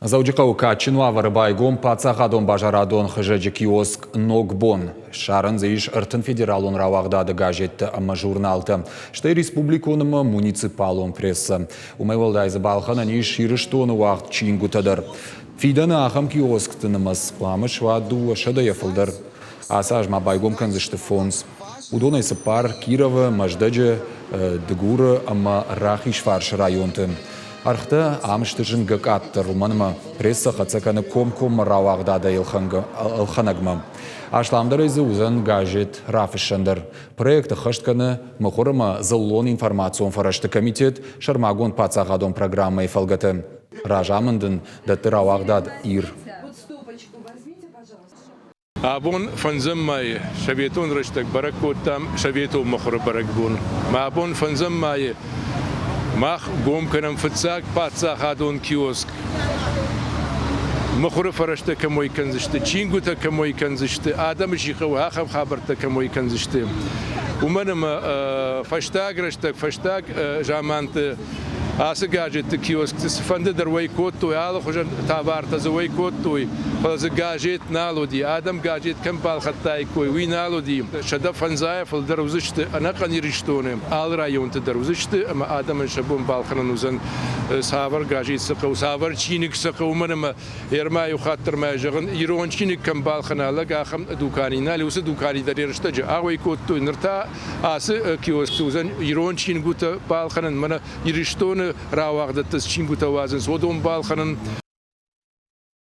Дзӕуджыхъӕуы кадджын уавӕры байгом паддзахадон базарадон хызӕджы киоск «Ног бон». Ссарӕн дзы ис 30 федералон рауагъдады газеттӕ ӕмӕ журналтӕ, стӕй республикон ӕмӕ муниципалон прессӕ. Уымӕй уӕлдай дзы балхӕнӕн ис Ирыстоны уагъд чингуытӕ дӕр. Фидӕны ахӕм киоскты нымӕц хъуамӕ суа 200-йӕ фылдӕр. Ацы аз ма байгом кӕндзысты фондз. Уыдонӕй цыппар Кировы, Мӕздӕджы, Дыгуры ӕмӕ Рахизфарсы районты. Ӕргътӕ ам сты зынгӕ къаддӕр, уымӕн ӕмӕ прессӕ хӕццӕ кӕны комкоммӕ рауагъдадӕй ӕлхӕнӕгмӕ. Асламдӕрӕй дзы уыдзӕн газет рафыссӕн дӕр. Проект ӕххӕст кӕны мыхуыр ӕмӕ дзыллон информацион фӕрӕзты комитет сӕрмагонд паддзахадон программӕйы фӕлгӕты. Разамынд ын дӕтты рауагъдад «Ир». Абон фӕндзӕм майы советон рӕстӕг бӕрӕг кодтам советон мыхуыры бӕрӕгбон. Мӕ абон фӕндзӕм майы мах гом кӕнӕм фыццаг паддзахадон киоск. Мыхуыры фӕрӕзтӕ кӕм уӕй кӕндзысты, чингуытӕ кӕм уӕй кӕндзысты, адӕмы чи хъӕуы, ахӕм хабӕрттӕ кӕм уӕй кӕндзысты. Уымӕн ӕмӕ фӕстаг рӕстӕг, фӕстаг заманты Ацы газетты киоскты цыфӕнды дӕр уӕй кодтой, алыхуызӕн товартӕ дзы уӕй кодтой, фӕлӕ дзы газет нал уыди. Адӕм газет кӕм балхӕдтаиккой, уый нал уыди. 150 фылдӕр уыдзысты ӕнӕхъӕн Ирыстоны, алы районты дӕр уыдзысты ӕмӕ адӕмӕн сӕ бон балхӕнын уыдзӕн, цавӕр газет сӕ хъӕуы, цавӕр чиныг сӕ хъӕуы, уымӕн ӕмӕ Ерма иу хатт дӕр ма зӕгъын, ирон чиныг кӕм балхӕна лӕг, ахӕм дукани нал, уыцы дукани дӕр йӕ рӕстӕджы ауӕй кодтой. Ныр та ацы киоскты уыдзӕн ирон чингуытӕ балхӕнын, мӕнӕ Ирыстоны рауагъдӕдты цы чингуытӕ уадзынц, уыдон балхӕнын.